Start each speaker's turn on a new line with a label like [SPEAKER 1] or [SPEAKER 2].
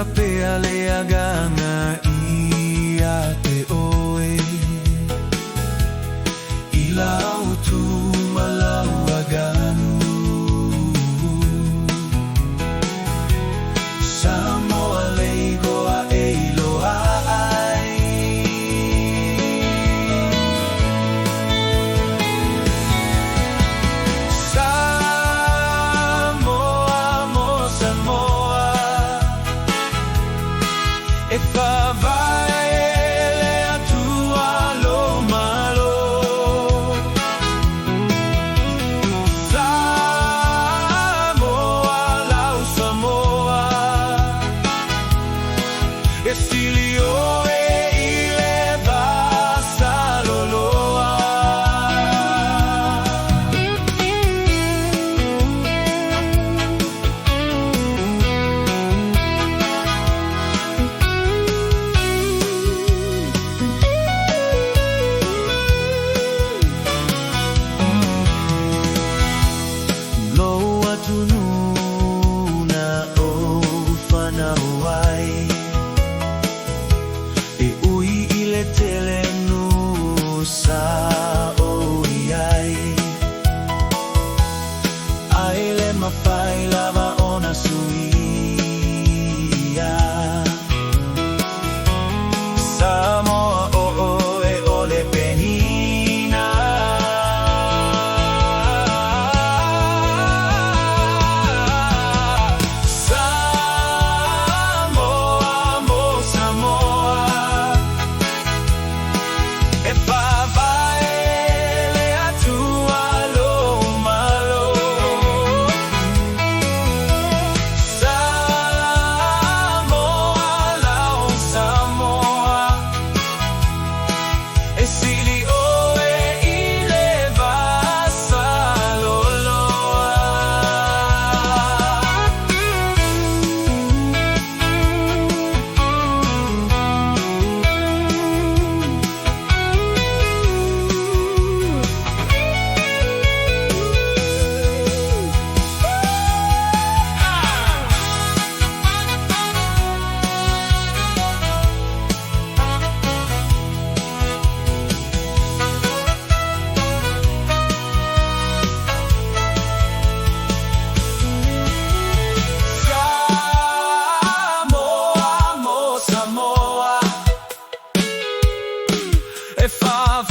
[SPEAKER 1] Pea le agaga ia te oe, I lau tu ma lau aganuu. Samoa le igoa e iloa ai. Samoa mo Samoa, E faavae le Atua lou Malo. Samoa lau Samoa, E sili oe i le va saloloa. Lou atunuu na ou fanau ai, E ui i le tele nuu sa ou i ai, Ae le mafai lava ona suia. Samoa o oe o le penina. Samoa mo Samoa, E faavae le Atua lou Malo. Samoa lau Samoa, E sili oe i le va saloloa. Samoa mo Samoa, E fa